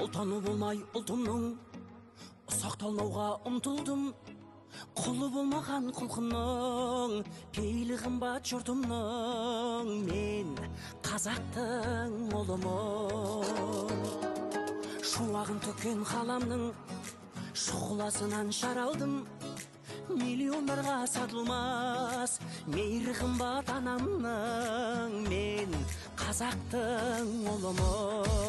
Ұлтаны болмай ұлтымның, ұсақталмауға ұмтылдым. Құлы болмаған құлқынның, пейілі қымбат жұртымның, мен қазақтың ұлымын. Шуағын төккен қаламның шұғыласынан жаралдым. Миллиондарға сатылмас мейірі қымбат анамның, мен қазақтың ұлымын.